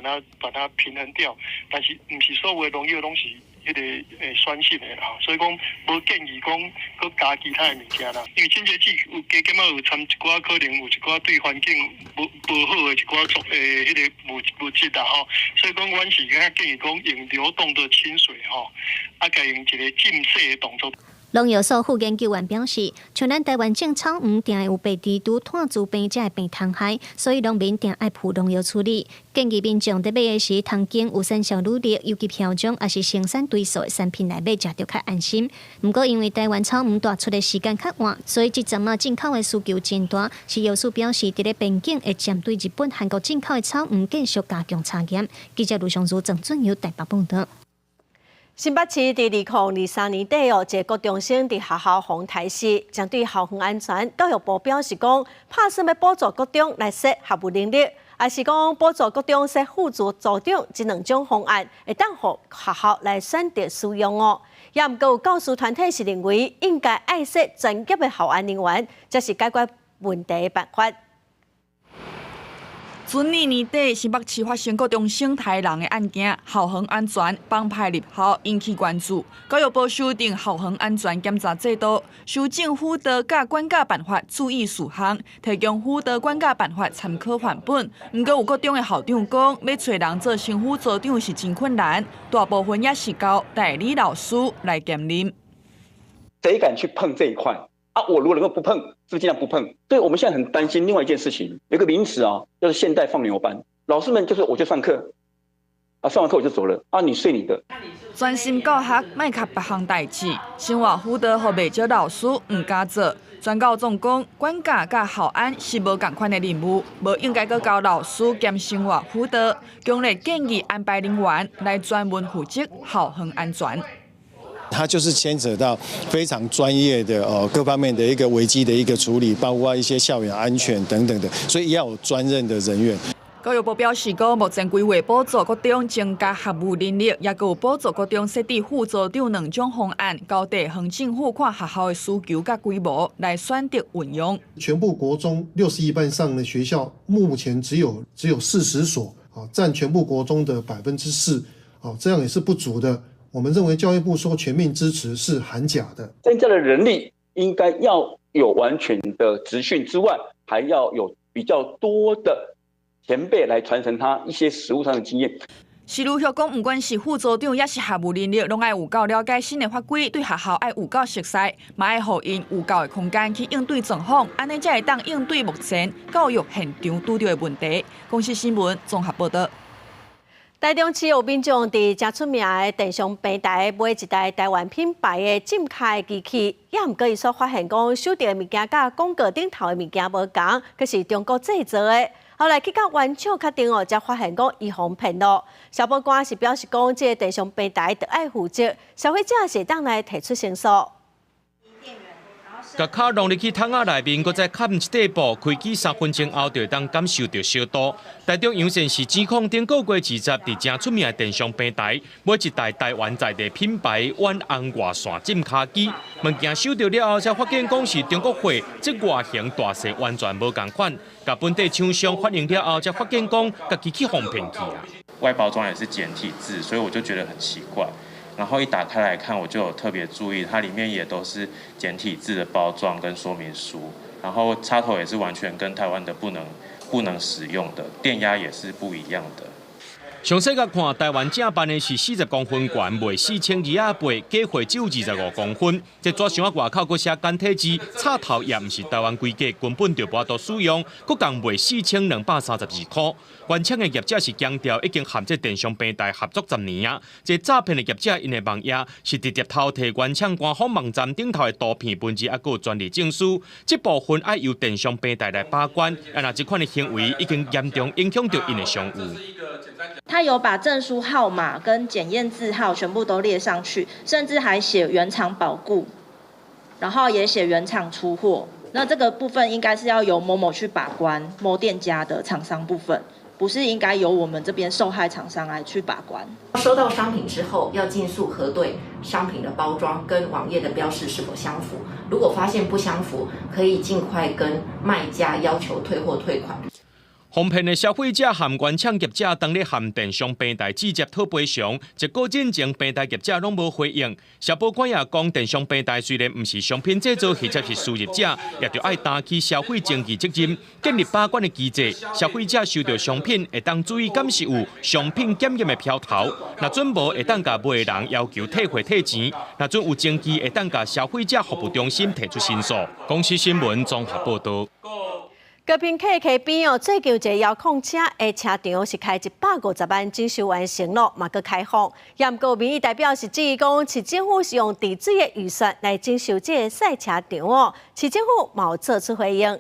它平衡掉。但是毋是所有的農藥攏是彼个酸性的啦，所以講無建議講閣加其他的物件啦。因為清潔劑有加減仔有摻一寡可能有一寡對環境無好的一寡作彼个物質啦吼，所以講阮是較建議講用流動的清水吼，共用一個浸洗的動作。農藥署副研究員表示，像咱台灣種草黃，定會有白蜘蛛、炭疽病這的病蟲害，所以農民定愛噴農藥處理。建議民眾佇買的時，通經有產銷履歷、有機標章，抑是生產追溯的產品來買，食著較安心。毋過，因為台灣草黃帶出的時間較晚，所以這陣仔進口的需求真大。食藥署表示，佇咧邊境會針對日本、韓國進口的草黃繼續加強查驗。記者盧尚如、鄭俊友台北報導。新北市佇2023年底哦，一個國中生佇學校予刣死，針對校園安全，教育部表示講，拍算欲補助國中來設學務能力，抑是講補助國中設輔助組長，這兩種方案會當予學校來選擇使用哦。也毋過有教師團體是認為應該愛設專業的校安人員，才是解決問題的辦法。去年年底，新北市發生國中生刣人的案件，校園安全幫派入校引起關注。教育部修訂校園安全檢查制度，修正輔導佮管教辦法注意事項，提供輔導管教辦法參考範本。毋過有國中的校長講，欲揣人做生輔組長是真困難，大部分也是交代理老師來兼任。誰敢去碰這一塊？啊，我如果能夠不碰，是不是盡量不碰？所以我們現在很擔心另外一件事情，有個名詞啊，叫做現代放牛班。老師們就是我就上課，啊，上完課我就走了，啊，你睡你的。專心教學，莫佮別項代誌，生活輔導予袂少老師毋敢做。全教總講，管教佮校安是無仝款的任務，無應該閣交老師兼生活輔導。強烈建議安排人員來專門負責校園安全。它就是牽扯到非常專業的哦，各方面的一個危機的一個處理，包括一些校園安全等等的，所以要有專任的人員。教育部表示，講目前規劃補助國中增加學務人力，也閣有補助國中設置副組長兩種方案，交地方政府看學校的需求佮規模來選擇運用。全部國中61班上的學校，目前只有40所，啊，佔全部國中的4%，啊，這樣也是不足的。我們認為教育部說全面支持是含假的。增加的人力應該要有完全的職訓之外，還要有比較多的前輩來傳承他一些實務上的經驗。是如許講，毋管是副組長，抑是學務人力，攏愛有夠了解新的法規，對學校愛有夠熟悉，嘛愛予𪜶有夠的空間去應對狀況，按呢才會當應對目前教育現場拄著的問題。公視新聞綜合報導。台中市有民眾佇誠出名的電商平台買一台台灣品牌的浸跤的機器，也毋過伊煞發現講收著的物件佮廣告頂頭的物件無仝，閣是中國製造的。後來去共原廠確定哦，才發現講伊予人騙囉。消保官是表示講，這个電商平台著愛負責，消費者是會當來提出申訴。共跤弄入去桶仔內面，閣再蓋一塊布，開機3分鐘後就會當感受著燒度。台中陽盛市指控頂個月20佇誠出名的電商平台買一台台灣在地品牌遠紅外線浸跤機，物件收著了後，才發現講是中國貨，這外形大細完全無仝款。共本地廠商反映了後，才發現講家己去予騙去啊。外包裝也是簡體字，所以我就覺得很奇怪。然後一打開來看，我就有特別注意，它裡面也都是簡體字的包裝跟說明書，然後插頭也是完全跟台灣的不能使用的，電壓也是不一樣的。詳細共看，台灣正版的是40公分懸，賣4280，假貨只有25公分。這紙箱仔外口閣寫簡體字，插頭也毋是台灣規格，根本就無法度使用，閣共賣4232塊。原廠的業者是強調已經和這電商平台合作10年啊。這詐騙的業者𪜶的網頁是直接偷提原廠官方網站頂頭的圖片文字，抑閣有專利證書。這部分愛由電商平台來把關。啊，若這款的行為已經嚴重影響著𪜶的商譽。他有把證書號碼跟檢驗字號全部都列上去，甚至還寫原廠保固，然後也寫原廠出貨。那這個部分應該是要由某某去把關，某店家的廠商部分，不是應該由我們這邊受害廠商來去把關。收到商品之後，要盡速核對商品的包裝跟網頁的標示是否相符。如果發現不相符，可以盡快跟賣家要求退貨退款。哄騙的消費者和原廠業者當咧和電商平台直接討賠償，一個進前平台業者攏無回應。消保官也講，電商平台雖然毋是商品製造或者是輸入者，也著愛擔起消費爭議責任，建立把關的機制。消費者收到商品會當注意敢是有商品檢驗的標頭，若準無會當共賣的人要求退貨退錢，若準有證據會當共消費者服務中心提出申訴。公視新聞綜合報導。高屏溪溪邊哦，最近有一個遙控車的車場是開150萬整修完成咯，嘛閣開放。也毋過民意代表是質疑講，市政府是用治水的預算來整修這个賽車場哦。市政府嘛有做出回應。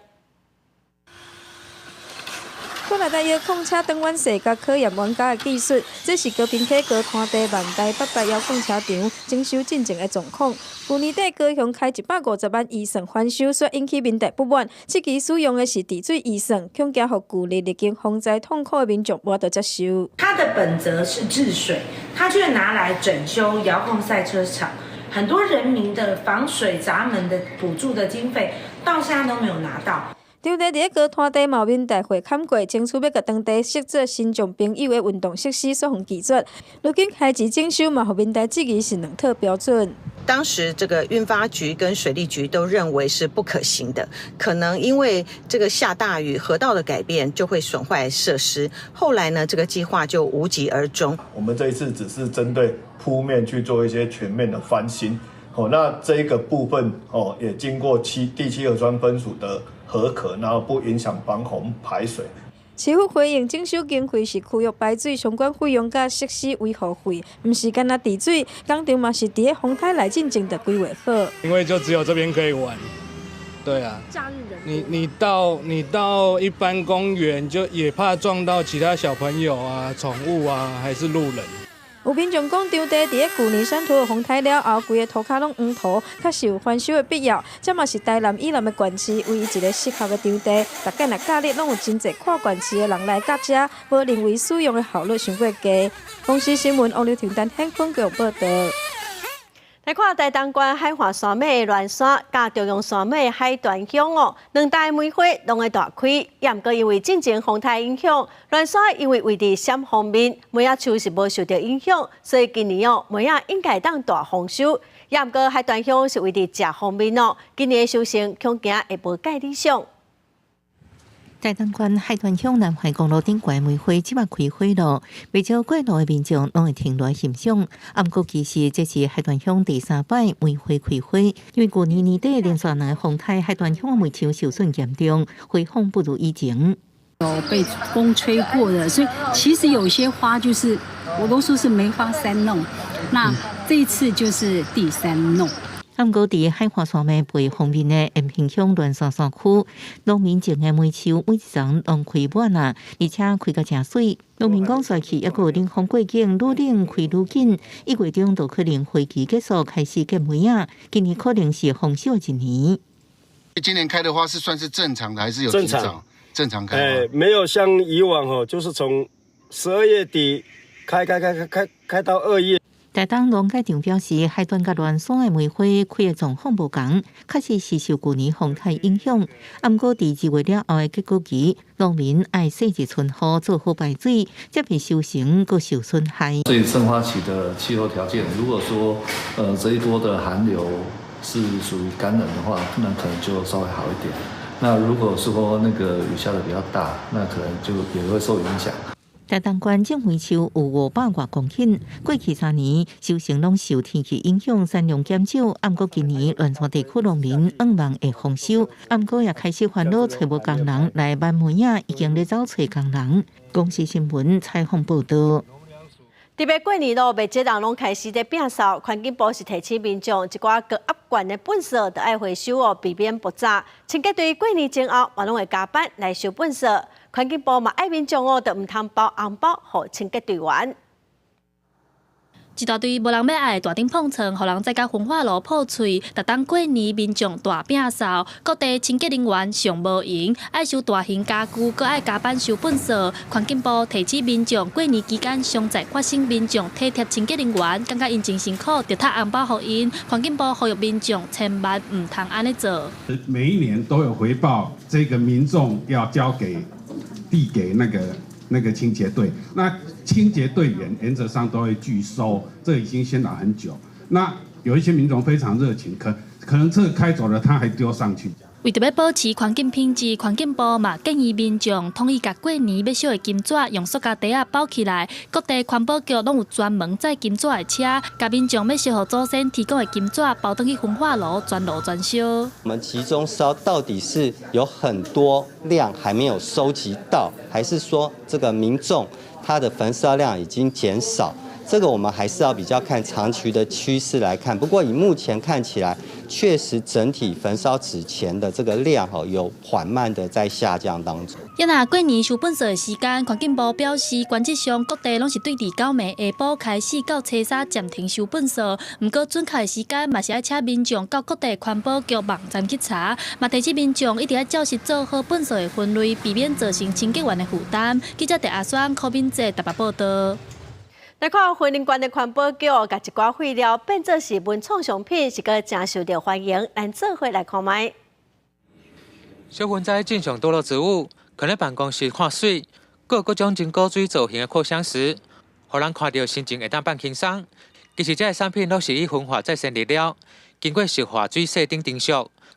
過來台遙控車轉彎勢佮考驗玩家的技術，這是高屏溪高灘地萬代北白遙控車場整修進前的狀況。舊年底高雄開150萬預算翻修，煞引起民眾不滿。這期使用的是治水預算，恐驚予舊年歷經洪災痛苦的民眾無法度接受。它的本責是治水，它卻拿來整修遙控賽車場，很多人民的防水閘門的補助的經費，到現在都沒有拿到。場地佇咧高灘地嘛有民代會砍過，爭取欲共當地設做身障朋友的運動設施，煞予拒絕。如今開始整修嘛，予民代質疑是兩套標準。當時這個運發局跟水利局都認為是不可行的，可能因為這個下大雨，河道的改變就會損壞設施。後來呢，這個計劃就無疾而終。我們這一次只是針對鋪面去做一些全面的翻新，哦，那這一個部分哦，也經過第七河川分署的核可，然後不影響防洪排水。市府回應整修經費是區域排水相關費用佮設施維護費，毋是干焦治水。工程嘛是佇咧風颱來進前就規劃好。因為就只有這邊可以玩，對啊。假日人你到一般公園就也怕撞到其他小朋友啊、寵物啊，還是路人。有民眾講，場地佇咧舊年山土風颱了後，規个塗跤攏黃土，確實有翻修的必要。這嘛是台南以南的縣市唯一一个適合的場地。逐擺若假日攏有真濟跨縣市的人來到遮，無認為使用的效率傷過低。公視新聞王劉婷丹現分局報導。來看台東縣海岸山脈的鸞山，佮中央山脈海端鄉哦，兩帶梅花攏會大開。也毋過因為進前風颱影響，鸞山因為位佇閃風面，梅仔樹是無受著影響，所以今年哦梅仔應該會當大豐收。也毋過海端鄉是位佇遮風面哦，今年的收成恐驚會無蓋理想。台東縣海端鄉南環公路頂懸梅花這擺開花囉，袂少過路的民眾攏會停落來欣賞。啊，毋過其實這是海端鄉第三擺梅花開花，因為舊年年底連續兩个風颱，海端鄉的梅樹受損嚴重，花況不如以前。有被風吹過的，所以其實有些花就是我都說是梅花三弄，那這一次就是第三弄。啊，毋過佇海岸山脈背風面的延平鄉鸞山山區，農民種的梅樹每一叢攏開滿啊，而且開甲誠媠。農民講，煞去抑閣有冷風過境，愈冷開愈緊，1月中就可能花期結束，開始結梅仔。今年可能是豐收的一年。今年開的花是算是正常的，還是有提早？正常開。哎，沒有像以往哦，就是從12月底開開開開開開到2月。台東農改場表示，海端佮鸞山的梅花開的狀況無仝，確實是受舊年風颱影響。啊，毋過佇2月了後的結果期，農民愛細緻巡護，做好排水，才袂收成閣受損害。所以盛花期的氣候條件，如果說這一波的寒流是屬於乾冷的話，那可能就稍微好一點。那如果說那個雨下得比較大，那可能就也會受影響。台東縣種梅樹有500外公頃，過去3年收成攏受天氣影響，產量減少。啊，毋過今年鸞山地區農民向望會豐收，啊，毋過也開始煩惱揣無工人來挽梅仔，已經咧走揣工人。公視新聞採訪報導。特別過年囉，袂少人攏開始咧摒掃，環境部是提醒民眾，一寡高壓懸的糞埽著愛回收哦，避免爆炸。清潔隊過年前後嘛攏會加班來收糞埽。環境部嘛愛民眾哦，著毋通包紅包予清潔隊員。一大堆無人欲愛的大頂膨床，予人載到焚化爐破碎。逐冬過年，民眾大摒掃，各地清潔人員上無閒，愛收大型家具，閣愛加班收糞埽。環境部提醒民眾，過年期間常在發生民眾體貼清潔人員，感覺𪜶真辛苦，著塞紅包予𪜶。環境部呼籲民眾千萬毋通按呢做。每一年都有回報，這個民眾要交給遞給那個清潔隊，那清潔隊員原則上都會拒收，這已經宣導很久。那有一些民眾非常熱情，可能車開走了，他還丟上去。為著欲保持環境品質，環境部嘛建議民眾統一共過年欲燒的金紙用塑膠袋仔包起來。各地環保局攏有專門載金紙的車，共民眾欲燒予祖先提供的金紙包轉去焚化爐全爐全燒。我們集中燒到底是有很多量還沒有收集到，還是說這個民眾他的焚燒量已經減少？這個我們還是要比較看長期的趨勢來看。不過以目前看起來，確實整體焚燒紙錢的這個量吼有緩慢的在下降當中。啊若過年收糞埽的時間，環境部表示，原則上各地攏是對29暝下晡開始到初三暫停收糞埽。毋過準確的時間嘛是愛請民眾到各地環保局網站去查。嘛提醒民眾一定愛照實做好糞埽的分類，避免造成清潔員的負擔。記者鄭阿雙、柯敏哲台北報道。來看雲林縣的環保局，共一寡廢料變做是文創商品，是閣誠受著歡迎。咱做伙來看覓。小盆栽種上多的植物，囥佇辦公室看媠，閣有各種真古錐造型的擴香石，予人看著心情會當放輕鬆。其實這个產品攏是以焚化再生粒料，經過石化水洗等程序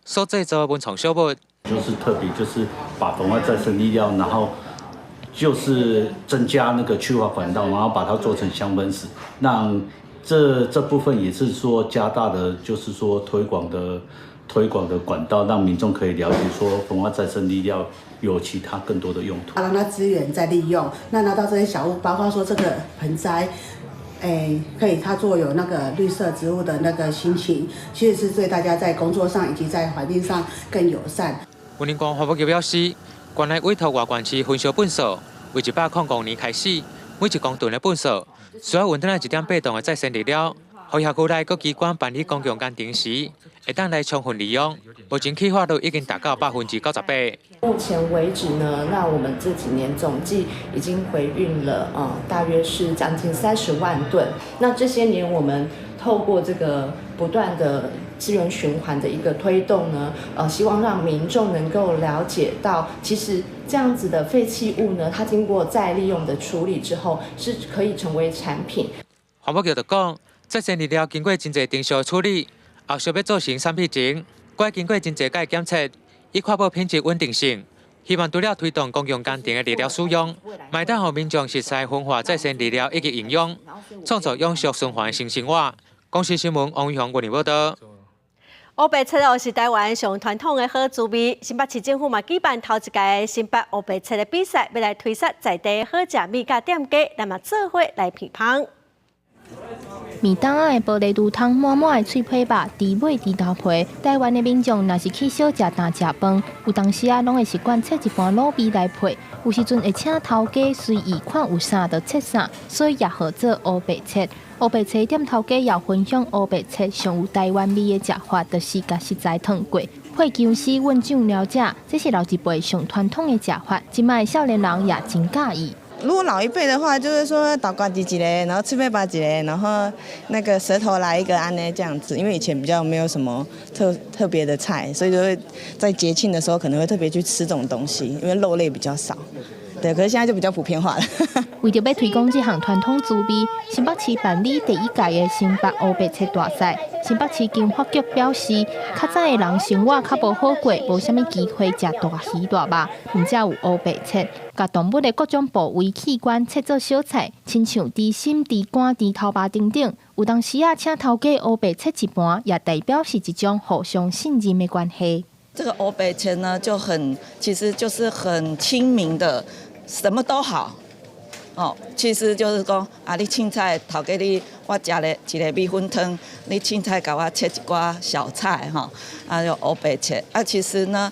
所製作的文創小物。就是特別就是把焚化再生粒料，然後就是增加那個去化管道，然後把它做成香氛石，讓這部分也是說加大的，就是說推廣的管道，讓民眾可以了解說焚化再生粒料有其他更多的用途。讓它資源再利用，那拿到這些小物，包括說這個盆栽，可以它做有那個綠色植物的那個心情，其實是對大家在工作上以及在環境上更友善。雲林縣環保局表示，縣內委託外縣市焚燒糞埽，為105年開始，每一公噸的糞埽需要運轉來1.8噸的再生粒料，予轄區內各機關辦理公共工程時，會當來充分利用。目前去化率已經達到98%。目前為止呢，那我們這幾年總計已經回運了，大約是將近30萬噸。那這些年我們透過這個不斷的資源循環的一個推動呢，希望讓民眾能夠了解到，其實這樣子的廢棄物呢，它經過再利用的處理之後，是可以成為產品。環保局就講，再生粒料經過真濟程序處理，後續欲做成產品前，閣經過真濟擺檢測，以確保品質穩定性。希望除了推動公共工程的粒料使用，嘛會當予民眾熟悉焚化再生粒料以及營養，創造永續循環的新生活。公視新聞王玉雄報道。烏白切哦是台灣上傳統的好滋味。新北市政府嘛舉辦頭一屆新北烏白切的比賽，欲來推捒在地好食物佮店家，咱嘛做伙來品芳。麵糭仔的玻璃櫥窗，滿滿的脆皮肉、豬尾、豬頭皮。台灣的民眾若是去小食店食飯，有當時啊，攏會習慣切一盤滷味來配。有時陣會請頭家隨意看有啥就切啥，所以也號做烏白切。烏白切店頭家也分享烏白切上有台灣味的食法，就是共食材燙過，配薑絲溫醬料食，這是老一輩上傳統的食法。這擺少年人也真佮意。如果老一輩的話，就是說豆干一個，然後脆皮肉一個，然後那個舌頭來一個按呢這樣子。因為以前比較沒有什麼特別的菜，所以就會在節慶的時候可能會特別去吃這種東西，因為肉類比較少。對，可是現在就比較普遍化了。為著欲推廣這項傳統滋味，新北市辦理第一屆的新北烏白切大賽。新北市經發局表示，較早的人生活較無好過，無啥物機會食大魚大肉，毋才有烏白切，共動物的各種部位器官切做小菜，親像豬心、豬肝、豬頭肉等等。有當時啊，請頭家烏白切一盤，也代表是一種互相信任的關係。這個烏白切呢，就很，其實就是很親民的，什麼都好。哦，其實就是講啊，你凊彩頭家你，我食咧一个米粉湯，你凊彩共我切一寡小菜吼，啊就烏白切。啊，其實呢，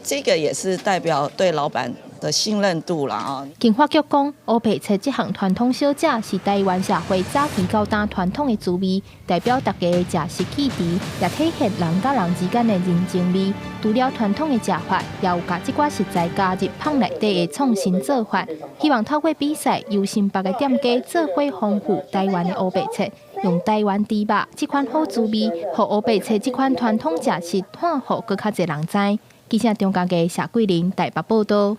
這個也是代表對老闆的信任度啦啊。經發局講，烏白切這項傳統小食是台灣社會早期到今傳統的滋味，代表大家的食食記憶，也體現人佮人之間的人情味。除了傳統的食法，也有共這寡食材加入麭內底的創新做法。希望透過比賽，由新北的店家做伙豐富台灣的烏白切，用台灣豬肉這款好滋味，予烏白切這款傳統食食，予閣較濟人知。記者張家傑、謝桂玲台北報道。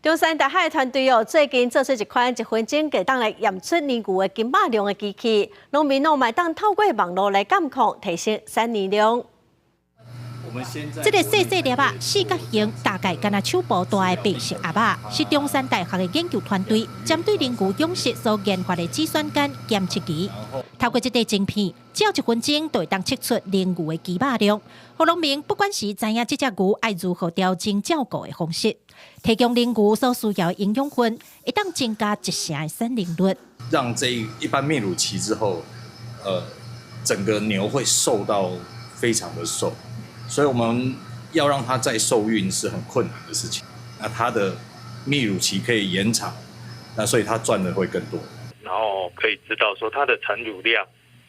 中山大學團隊哦，最近做出一款一分鐘會當來驗出奶牛的筋肉量的機器，農民哦嘛會當透過網路來監控，提升產奶量。這个細細粒仔，四角形，大概敢若手部大的白色盒仔，是中山大學的研究團隊針對奶牛養殖所研發的肌酸酐檢測儀。透過這塊晶片，只要一分鐘就會當測出奶牛的肌肉量，予農民不管時知影這隻牛愛如何調整照顧的方式，提供奶牛所需要的營養分，會當增加一成的產奶率。讓這一般泌乳期之後，整個牛會瘦到非常的瘦。所以我們要讓它再受孕是很困難的事情。那它的泌乳期可以延長，那所以它賺的會更多。然後可以知道說它的產乳量，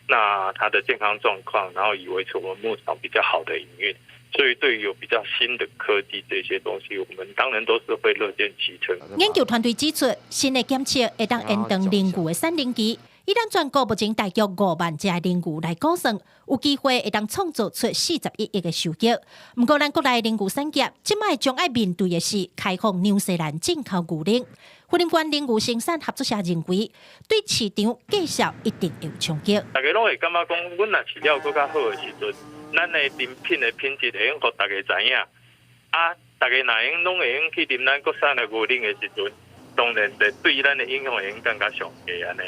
那它的健康狀況，然後以維持我們牧場比較好的營運。所以對於有比較新的科技這些東西，我們當然都是會樂見其成。研究團隊指出，新的檢測會當延長奶牛的產奶期。以咱全國目前大約5萬隻奶牛來估算，有機會會當創造出41億的收益。毋過，咱國內奶牛產業這擺將愛面對的是開放紐西蘭進口牛奶。雲林縣奶牛生產合作社認為，對市場價數一定會有衝擊。大家攏會感覺講，阮若飼料閣較好的時陣，咱的奶品的品質會用予大家知影。啊，大家若用攏會用去啉咱國產的牛奶的時陣，當然就對咱的影響會用更加上低按呢。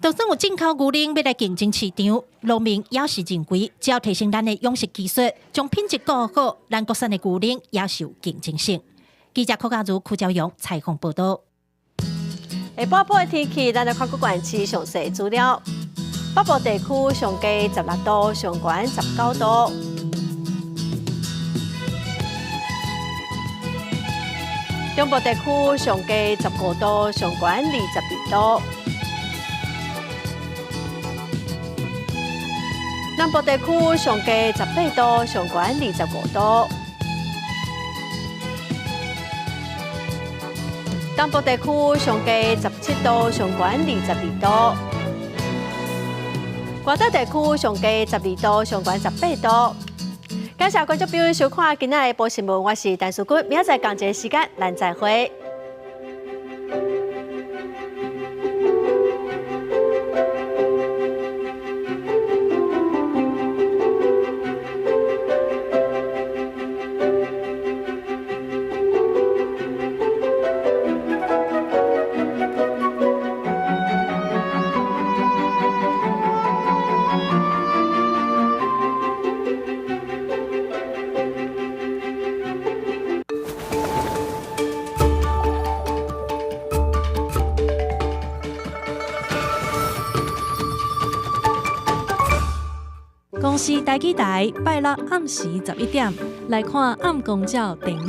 就算有進口牛奶欲來競爭市場，農民也是認為，只要提升咱的養殖技術，將品質顧好，咱國產的牛奶也是有競爭性。記者柯家如、柯朝陽採訪報導。下晡晡的天氣，咱來看各縣市詳細資料。北部地區上低16度，上懸19度。中部地區上低15度，上懸22度。南部地區上低18度，上懸25度。東部地區上低17度，上懸22度。外島地區上低12度，上懸18度。感謝觀眾朋友收看今仔的報新聞，我是陳淑君，明仔載仝一个時間，咱再會。公視台語台拜六暗時11點來看《暗光鳥》電影。